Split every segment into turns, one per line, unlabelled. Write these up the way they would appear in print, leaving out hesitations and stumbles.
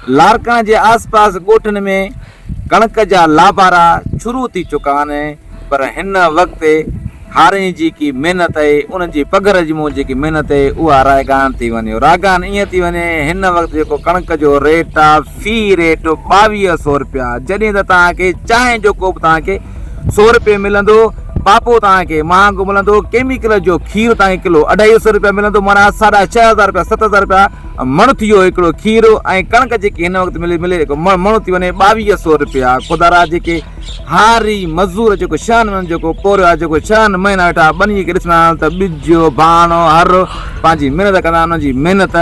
لاڙڪاڻي جي آس پاس ڳوٺن ۾ ڪڻڪ جا لابارا شروع ٿي چڪا آهن پر هن وقت هارين جي جيڪي محنت اهي انهن جي پگهر جي منهن جيڪي محنت اهي اها رائگان ٿي وڃي رائگان ائين ٿي وڃي هن وقت جيڪو ڪڻڪ جو ريٽ آ في ريٽ 22 سو رپيا جڏهن ته توهان کي چانهه جو ڪوپ توهان کي سو رپئي ملندو پاپو توهان کي مهانگو ملندو ڪيميڪل جو کير توهان کي ڪلو اڍائي سو رپيا ملندو معنيٰ ساڍا 6000 رپيا 7000 رپيا مڻ ٿي ويو هڪڙو کير ۽ ڪڻڪ جيڪي هن وقت ملي ملي مڻ ٿي وڃي 22 سو رپيا خدا را جيڪي هاري مزور جيڪو ڇهن مهينن جيڪو پورهيو آهي جيڪو ڇهن مهينا ويٺا ٻنيء کي ڏسندا آهن ته ٻج ڀاڻ هر پنهنجي محنت ڪندا آهن انهن جي محنت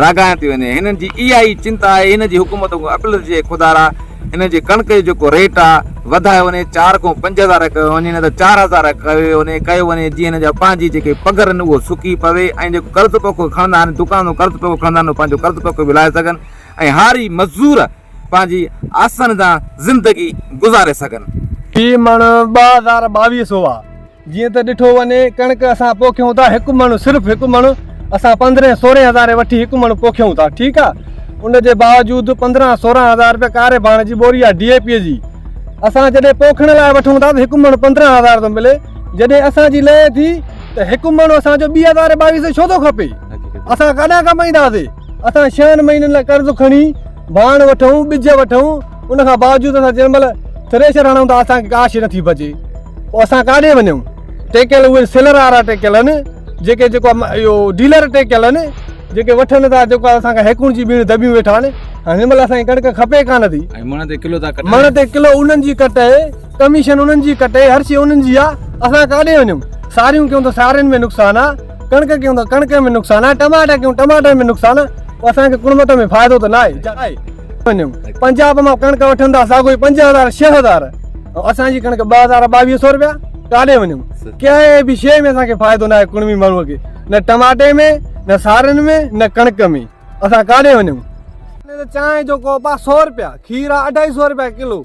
راڳائڻ ٿي وڃي هنن جي اها ئي چنتا آهي هن جي حڪومت کان اپيل ٿي ٿئي خدا را هن جي ڪڻڪ جو جيڪو ريٽ آ وڌايو وڃي چار کان 5000 ڪيو وڃي نه ته 4000 ڪيو وڃي ڪيو وڃي جيئن هن جا پنهنجي جيڪي پگهر آهن اهو سڪي پوي ۽ جيڪو قرض پکو کڻندا آهن دڪان تان قرض پکو کڻندا آهن اهو پنهنجو قرض پکو به لاهي سگهن ۽ هاري مزدور پنهنجي آساني سان زندگي گذاري سگهن.
في مڻ 2022 سو آ. جيئن ته ڏٺو وڃي ڪڻڪ اسان پوکيون ٿا هڪ مڻ صرف هڪ مڻ اسان پندرهين سورهين هزارين وٺي هڪ مڻ پوکيون ٿا ٺيڪ آ ان جي باوجود 15 16 هزار رپيا ڪاري ڀاڻ جي ٻوري آ ڊي اي پي جي اسان جڏهن پوکڻ لاء وٺون ٿا ته هڪ مڻ 15 هزار ٿو ملي جڏهن اسان جي لهي ٿي ته هڪ مڻ اسان جو 2022 سو ڇو ٿو کپي اسان ڪاڏانهن ڪمائينداسي اسان ڇهن مهينن لاء قرض کڻي ڀاڻ وٺون ٻج وٺون ان کان باوجود اسان جنهن مهل ٿريشر هڻون ٿا اسان کي ڪا شيء نٿي بچي پوء اسان ڪاڏي وڃون ٽيڪيل اهي سيلر وارا ٽيڪيل آهن جيڪي جيڪو اهو ڊيلر ٽيڪيل آهن جيڪي وٺن ٿا جيڪو اسان کان هيڪوڻ جي ٻيڻ دٻيون ويٺا آهن هن مهل اسان کي ڪڻڪ کپي ڪانه ٿي
۽ مڻ تي ڪلو ٿا ڪٽن
مڻ تي ڪلو انهن جي ڪٽ آهي ڪميشن انهن جي ڪٽ آهي هر شيء انهن جي آهي اسان ڪاڏي وڃون ساريون ڪيون ته سارين ۾ نقصان آهي ڪڻڪ ڪيون ته ڪڻڪ ۾ نقصان آهي ٽماٽا ڪيون ٽماٽن ۾ نقصان آهي پوء اسان کي ڪڻمت ۾ فائدو ته ناهي وڃون پنجاب مان ڪڻڪ وٺن ٿا ساڳو ئي 5000 6000 ۽ اسان جي ڪڻڪ 2022 سو رپيا ڪاڏي وڃون ڪنهن به شيء ۾ اسان کي فائدو ناهي ڪڻمي ماڻهوء کي نه ٽماٽي ۾ نه سارين ۾ نه ڪڻڪ ۾ اسان ڪاڏي وڃون چانهه جو ڪوپ آ 100 رپيا کير آ 250 رپيا ڪلو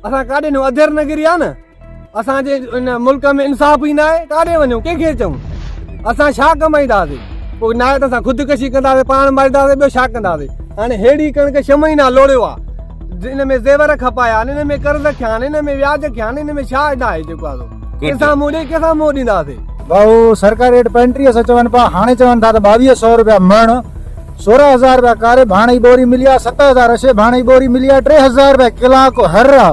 اسان ڪاڏي وڃون اڌير نگري آ نه اسان جي ان ملڪ ۾ انصاف ئي ناهي ڪاڏي وڃون ڪنهن کي چئون اسان ڇا ڪمائينداسين پوء ناهي ته اسان خودڪشي ڪنداسين پاڻ مارينداسين ٻيو ڇا ڪنداسين هاڻي ههڙي ڪڻڪ ڇهه مهينا لوڙيو آ ان ۾ زيور کپايا آهن ان ۾ قرض کيا آهن ان ۾ وياج کيا آهن ان ۾ ڇا ناهي جيڪو آ سو ڪنهن سان منهن ڏئي ڪنهن سان منهن ڏينداسين.
ڀائو سرڪاري ريٽ 35 سو چون پيا هاڻي چون ٿا ته 22 سو روپيا مڻ 16 هزار روپيا ڪاري ڀاڻ جي ٻوري ملي آ 7000 اڇي ڀاڻ جي ٻوري ملي آ 3000 روپيا ڪلاڪ هر آ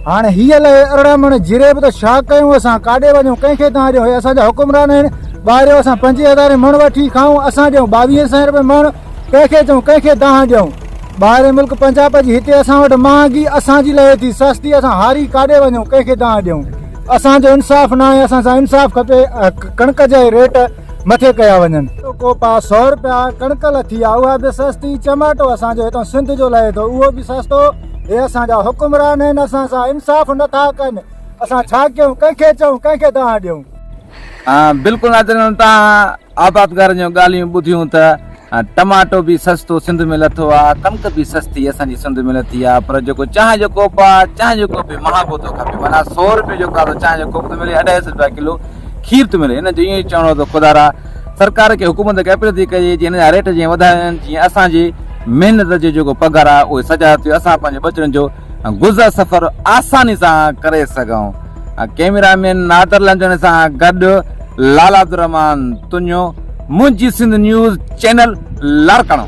هاڻي هيء لهي 18 مڻ جريب ته ڇا ڪيون اسان ڪاڏي وڃون ڪنهن کي دانهن ڏيون هي اسان جا حڪمران آهن ٻاهريو اسان پنجين هزارين مڻ وٺي کائون اسان ڏيون ٻاويهين سئين روپيه مڻ ڪنهن کي چئون ڪنهن کي دانهن ڏيون ٻاهرين ملڪ پنجاب جي هتي اسان وٽ مهانگي اسان جي لهي ٿي سستي اسان هاري ڪاڏي وڃون ڪنهن کي دانهن ڏيون اسان جو انصاف ناهي اسان سان انصاف کپي ڪڻڪ جا ريٽ مٿي ڪيا وڃن. ڪوپا سئو رپيا ڪڻڪ لٿي آ اها به سستي چماٽو اسان جو هتان سنڌ جو لهي ٿو اهو به سستو هي اسان جا حڪمران آهن اسان سان انصاف نه ٿا ڪن اسان ڇا ڪيون ڪنهن کي چئون ڪنهن کي دانهن ڏيون.
بلڪل ناظرين توهان آبادگارن جون ڳالهيون ٻڌيون ته ٽماٽو به سستو سنڌ ۾ لٿو آ ڪڻڪ به سستي اسان جي سنڌ ۾ لٿي آ پر جيڪو چانهه جو ڪوپ آ چانهه جو ڪوپ به مهانگو ٿو کپي معنيٰ سو روپيه جو ڪا چانهه جو ڪوپ ٿو ملي اڍائي سو روپيا ڪلو کير ٿو ملي هن جو ائين ئي چوڻ هو ته خدارا سرڪار کي حڪومت کي اپيل ٿي ڪجي جي هن جا ريٽ جيئن وڌايا وڃن جيئن اسان جي محنت جو جيڪو پگهار آهي اهي سجا ٿيو اسان پنهنجي ٻچڙن جو گذر سفر آساني سان ڪري سگهون ڪيميرا مين نادر لنجڻ سان گڏ لال عبدالرحمان تنيو منهنجي سنڌ نيوز چينل لاڙڪاڻو.